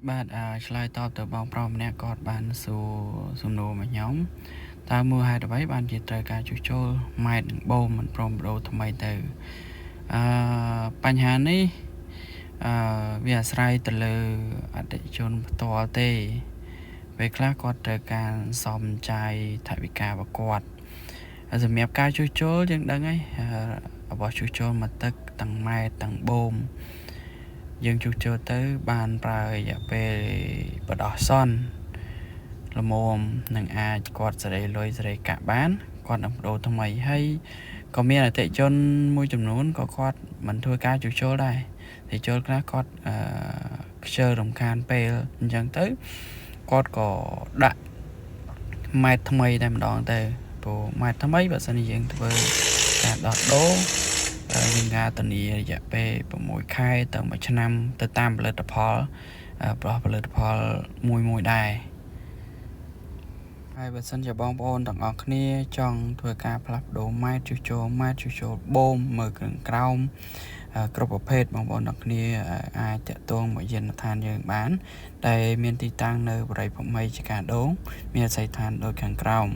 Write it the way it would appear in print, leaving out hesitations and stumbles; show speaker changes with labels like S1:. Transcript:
S1: បាទអឺឆ្លើយតបទៅបងប្រុសម្នាក់គាត់បានសួរសំណួរមកខ្ញុំតើមូលហេតុអ្វីបានជាត្រូវការជួសជុលម៉ែត្រនិងបូមមិនព្រមប្ដូរថ្មីទៅអឺបញ្ហានេះអឺវាអាស្រ័យទៅលើអតិថិជនផ្ទាល់ទេពេលខ្លះគាត់ត្រូវការសំចាយថវិការបស់គាត់ហើយសម្រាប់ការជួសជុលយើងដឹងហើយរបស់ជួសជុលមួយទឹកទាំងម៉ែត្រទាំងបូម យើងជួសជុលទៅបានប្រើរយៈពេលបដោះសន្នល្មមនឹងអាចគាត់សេរីលុយសេរីកាក់បានគាត់នឹងប្ដូរថ្មីហើយក៏មានអតិថិជនមួយចំនួនក៏គាត់មិនធ្វើការជួសជុលដែរអតិថិជនខ្លះគាត់អឺខ្ជិលរំខានពេលអញ្ចឹងទៅគាត់ក៏ដាក់ម៉ែត្រថ្មីតែម្ដងទៅព្រោះម៉ែត្រថ្មីបើសិនជាយើងធ្វើការដោះដូរ យើងការធានារយៈពេល6ខែទៅ1ឆ្នាំទៅតាមផលិតផលរបស់ផលិតផលមួយមួយដែរហើយបើសិនជាបងប្អូនទាំងអស់គ្នាចង់ធ្វើការផ្លាស់ប្ដូរម៉ែត្រជួសជុលម៉ែត្រជួសជុលបូមមើលគ្រឿងក្រោមគ្រប់ប្រភេទបងប្អូនទាំងគ្នាអាចតាក់ទងមកយានដ្ឋានយើងបានដែលមានទីតាំងនៅបរិយាភូមិចកាដូងមានអាស័យដ្ឋានដូចខាងក្រោម។